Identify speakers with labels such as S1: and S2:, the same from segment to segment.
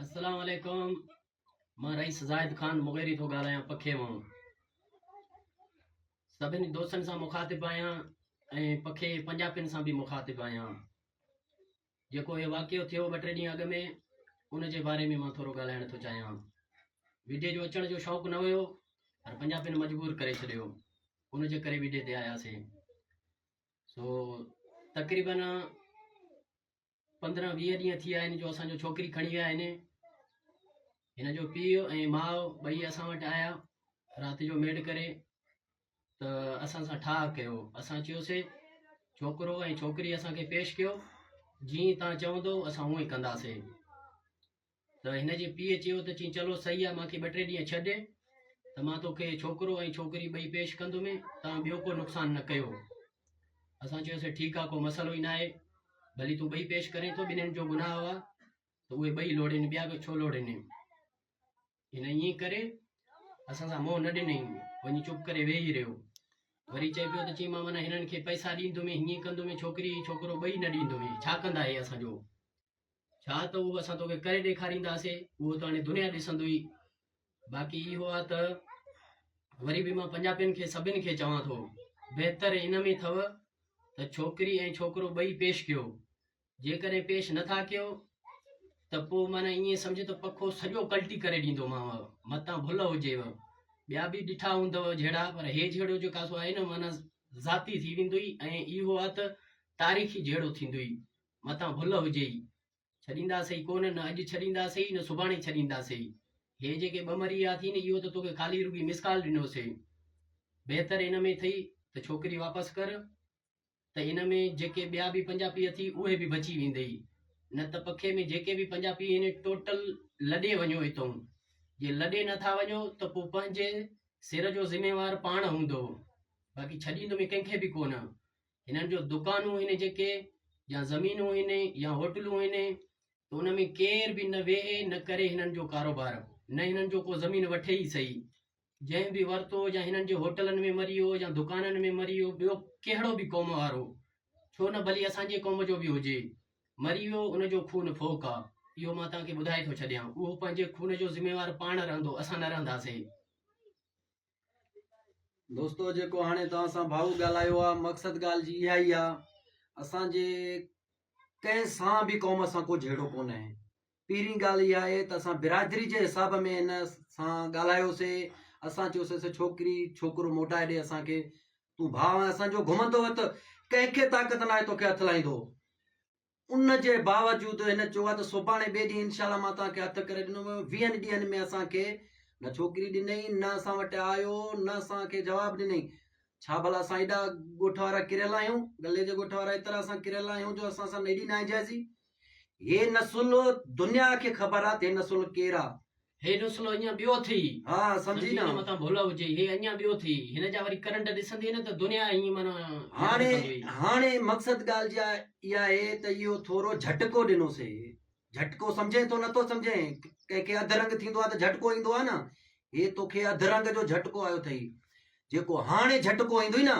S1: السلام عليڪم مان رئيس زاهد خان مغيري ٿو ڳالهايان پکي مان سڀني دوستن سان مخاطب آهيان ۽ پکي پنجابين سان به مخاطب آهيان جيڪو هي واقعو ٿيو ٻه ٽي ڏينهن اڳ ۾ ان جي باري ۾ مان ٿورو ڳالهائڻ ٿو چاهيان ويڊيو جو اچڻ جو شوق نه هيو پر پنجابين مجبور ڪري ڇڏيو ان جي ڪري ويڊيو تي آياسي سو تقريبن 15 20 ڏينهن ٿي ويا آهن جو اسان جو ڇوڪري کڻي ويا آهن هن جو پيء ۽ ماء ٻئي اسان وٽ آيا رات جو ميڙ ڪري ته اسان سان ٺاهه ڪيو اسان چيوسي ڇوڪرو ۽ ڇوڪري اسان کي پيش ڪيو جيئن تان چوندو اسان اونئي ڪنداسي ته هن جي پيء چيو ته چين چلو صحيح آ مانکي ٻه ٽي ڏينهن ڇڏ ته مان توکي ڇوڪرو ۽ ڇوڪري ٻئي پيش ڪندم تان ٻيو ڪو نقصان نه ڪيو. اسان چيوسي ٺيڪ آ ڪو مسئلو ئي ناهي ڀلي تون ٻئي پيش ڪرين ٿو ٻنهين جو گناهه آ ته اهي ٻئي لوڙين ٻيا به ڇو لوڙين. هن ائين ڪري اسان سان منهن نه ڏنائين وڃي چپ ڪري ويهي رهيو. وري چئي پيو ته چي مان معنيٰ هنن کي پئسا ڏيندم هيئن ڪندم ڇوڪري ڇوڪرو ٻئي نه ڏيندم ڇا ڪندا هي اسان جو. ڇا ته اهو اسان توکي ڪري ڏيکارينداسي، اهو ته هاڻي دنيا ڏسندو ئي. باقي اهو آ ته وري به مان پنجابين کي سڀن کي چوان ٿو، بهتر ان ۾ اٿو ته ڇوڪري ۽ ڇوڪرو ٻئي پيش ڪيو. جيڪڏهن پيش نه ٿا ڪيو ته پوء معنيٰ ائين سمجهه ته پکو سڄو ڪلٽي ڪري ڏيندومانو، متان ڀل هجيو. ٻيا به ڏٺا هوندؤ جهيڙا، پر هي جهيڙو جيڪا سو آهي نه معنيٰ ذاتي ٿي ويندو ئي ۽ اهو آ ته تاريخي جهيڙو ٿيندو ئي. متان ڀل هجيئي. ڇڏينداسئي ڪونه، نه اڄ ڇڏينداسئي، نه سڀاڻي ڇڏينداسئي. هي جيڪي ٻه مري ويا ٿي نه، اهو ته توکي خالي رڳي مسڪال ڏنوسي. بهتر ان ۾ ٿئي ته ڇوڪري واپس ڪر ته ان ۾ جيڪي ٻيا به پنجاپي اٿي، اهي به بچي ويندئي. نه ته پکي ۾ جيڪي به پنجاپي آهن، ٽوٽل لڏي وڃو هتئون. جي لڏي نه ٿا وڃو ته پوء پنهنجي سر جو ذميوار پاڻ هوندؤ. باقي ڇڏيندم ڪنهن کي به ڪونه. هنن جو دڪانون هن جيڪي يا زمينون هن يا هوٽلون هن ته ان ۾ ڪير به نه ويهي نه ڪري هنن جو ڪاروبار نه هنن جو ڪو زمين وٺي ئي سهي جنهن به ورتو يا هنن جي هوٽلن ۾ مري ويو يا دڪانن ۾ مري ويو ٻيو ڪهڙو به قوم وارو ڇو نه ڀلي اسان جي قوم جو به هجي مري ويو ان جو خون ڦوڪ آ اهو مان توهان کي ٻڌائي ٿو ڇڏيان اهو پنهنجي خون جو ذميوار پاڻ رهندو اسان نه رهنداسين.
S2: دوستو جيڪو هاڻي توهان سان ڀائو ڳالهايو آ مقصد ڳالهه جي اها ئي آ اسان جي ڪنهن سان به قوم سان ڪو جهيڙو ڪونهي پهرين ڳالهه اها آهي ته اسان برادري جي حساب ۾ هن سان ڳالهايوسي اسان چيوسي ڇوڪري ڇوڪرو موٽائي ڏي اسان کي تون ڀاء اسان جو گهمندو وت ڪنهن کي طاقت ناهي توکي هٿ لائيندو ان جي باوجود هن چيو آهي ته سڀاڻي ٻئي ڏينهن انشاء الله مان توهان کي هٿ ڪري ڏنو ويو ويهن ڏينهن ۾ اسان کي نه ڇوڪري ڏنئي نه اسان وٽ آيو نه اسان کي جواب ڏنئي ڇا ڀلا اسان ايڏا ڳوٺ وارا ڪريل آهيون گلي جي ڳوٺ وارا ايترا اسان ڪريل آهيون جو اسان سان ايڏي ناانجائزي هي نسل دنيا کي خبر آهي ته هي نسل ڪير آهي
S1: هي نسلو اڃا ٻيو اٿئي.
S2: ها سمجهي نه.
S1: متان ڀل هجي هي اڃا ٻيو اٿئي. هن جا وري ڪرنٽ ڏسندين نه ته دنيا ائين معنيٰ
S2: هاڻي هاڻي مقصد ڳالهه جا اها آهي ته اهو ٿورو جهٽڪو ڏنوسي. جهٽڪو سمجهين ٿو نٿو سمجهين؟ ڪنهن کي اڌ رنگ ٿيندو آهي ته جهٽڪو ايندو آهي نه. هي توکي اڌ رنگ جو جهٽڪو آيو اٿئي. جيڪو هاڻي جهٽڪو ايندوئي نه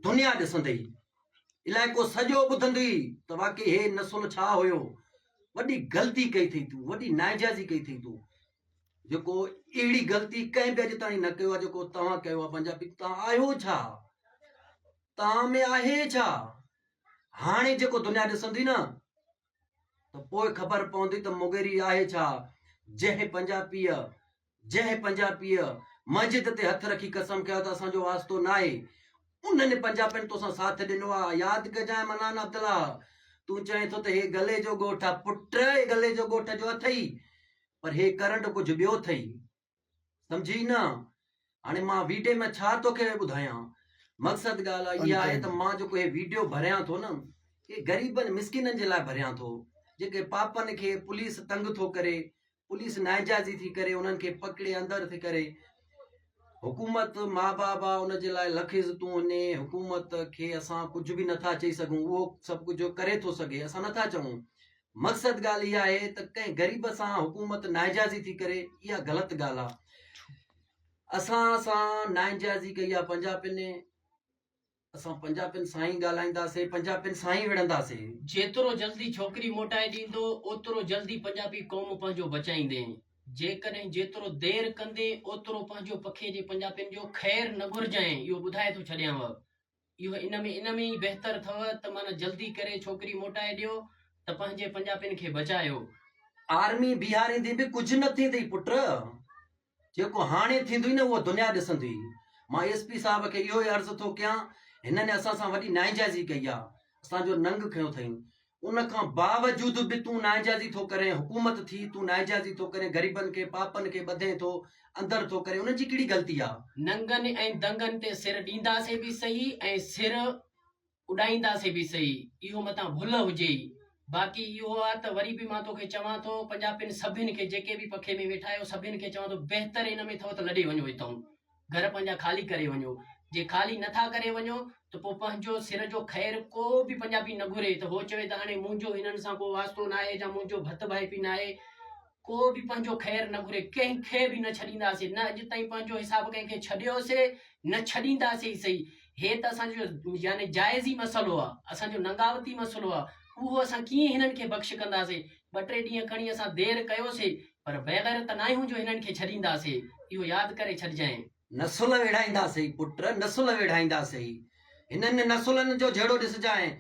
S2: دنيا ڏسندئي، علائقو سڄو ٻڌندئي ته واقعي هي نسل ڇا هيو، وڏي غلطي ڪئي اٿئي تون، وڏي ناانجازي ڪئي اٿئي تون، جيڪو اهڙي غلطي ڪنهن به اڄ تائين نه ڪيو آهي جيڪو توهان ڪيو آهي پنجابي توهان آهيو ڇا؟ توهان ۾ آهي ڇا؟ هاڻي جيڪو دنيا ڏسندي نه ته پوء خبر پوندي ته مغيري آهي ڇا؟ جنهن پنجابيء جنهن پنجاپيء مسجد تي هٿ رکي قسم کيو ته اسان جو واسطو ناهي، انهن پنجاپين توسان ساٿ ڏنو آ. ياد ڪجانء منان عبدالله، تون چئين ٿو ته هي گلي جو ڳوٺ آ، پٽ هي گلي جو ڳوٺ جو اٿئي، پر هي ڪرنٽ ڪجهه ٻيو اٿئي. سمجهيئي نه؟ هاڻي مان ويڊي ۾ ڇا توکي ٻڌايان. مقصد ڳالهه اها آهي ته مان جيڪو هي ويڊيو ڀريان ٿو نه، هي غريبن مسڪينن جي لاء ڀريان ٿو، جيڪي پاپن کي پوليس تنگ ٿو ڪري، پوليس ناانجازي ٿي ڪري انهن کي پڪڙي اندر ٿي ڪري حڪومت ما بابا ان جي لاء لک عزتون اني حڪومت کي اسان ڪجهه به نٿا چئي سگهون اهو سڀ ڪجهه ڪري ٿو سگهي اسان نٿا چئون مقصد ڳالهه اها آهي ته ڪنهن غريب سان حڪومت ناانجازي ٿي ڪري اها غلط ڳالهه آهي اسان سان ناانجازي ڪئي آهي پنجابين. اسان پنجابين سان ئي ڳالهائينداسين، پنجابين سان ئي وڙهنداسين.
S1: جيترو جلدي ڇوڪري موٽائي ڏيندو، اوترو جلدي پنجابي قوم پنهنجو بچائيندين. جيڪڏهن جيترو دير ڪندين، اوترو پنهنجو پکي جي پنجابين جو خير نه گهرجانء، اهو ٻڌائي ٿو ڇڏيانو. اهو ان ۾ ان ۾ ئي بهتر اٿو ته معنيٰ جلدي ڪري ڇوڪري موٽائي ڏيو ته پنهنجي پنجابين کي بچايو.
S2: آرمي بيهاريندي به ڪجهه نه ٿيندئي پٽ. جيڪو هاڻي ٿيندوئي نه اهو دنيا ڏسندي. مان ايس پي صاحب کي اهو ئي عرض ٿو ڪيان هنن اسان سان وڏي ناانجائزي ڪئي آ اسان جو ننگ کنيو اٿئين ان کان باوجود به تون ناانجائزي ٿو ڪرين حڪومت ٿي تون ناانجائزي ٿو ڪرين غريبن کي پاپن کي ٻڌين ٿو اندر ٿو ڪرين انهن جي ڪهڙي غلطي آ.
S1: ننگن ۽ دنگن تي سر ڏينداسين به سهي ۽ سر اڏائينداسين به سهي، اهو متان ڀل هجيئي. باقي اهو آ ته وري به مان توکي چوان ٿو، پنجاپين سڀن کي جيڪي به پکي ۾ ويٺا آهيو، سڀن کي چوان ٿو بهتر ان ۾ اٿئو ته لڏي وڃو هتئون. گهر پنهنجا خالي ڪري وڃو. جي خالي نه ٿا ڪري وڃو ته پوء پنهنجو سر جو خير ڪو به پنجاپي نه گهري ته هو چوي ته هاڻي منهنجو هنن سان ڪو واسطو ناهي جا منهنجو ڀت ڀائپي ناهي. ڪو به پنهنجو خير نه گهري، ڪنهن کي به نه ڇڏينداسين، نه اڄ تائين پنهنجو حساب ڪنهن کي ڇڏيوسي، نه ڇڏينداسين ئي سهي. هي ته اسان جو يعني جائز ئي مسئلو آ، اسان جو ننگاوتي مسئلو آ، اهو اسان ڪيئن هنن کي بخش ڪنداسين؟ ٻه ٽي ڏينهن کڻي اسان دير ڪيوسي، پر بيغيرت ناهيون جو هنن کي ڇڏينداسين، اهو ياد ڪري ڇڏجانء.
S2: نسل ويڙهائينداسين پٽ، نسل ويڙهائينداسين. هنن نسلن جو جهيڙو ڏسجانء.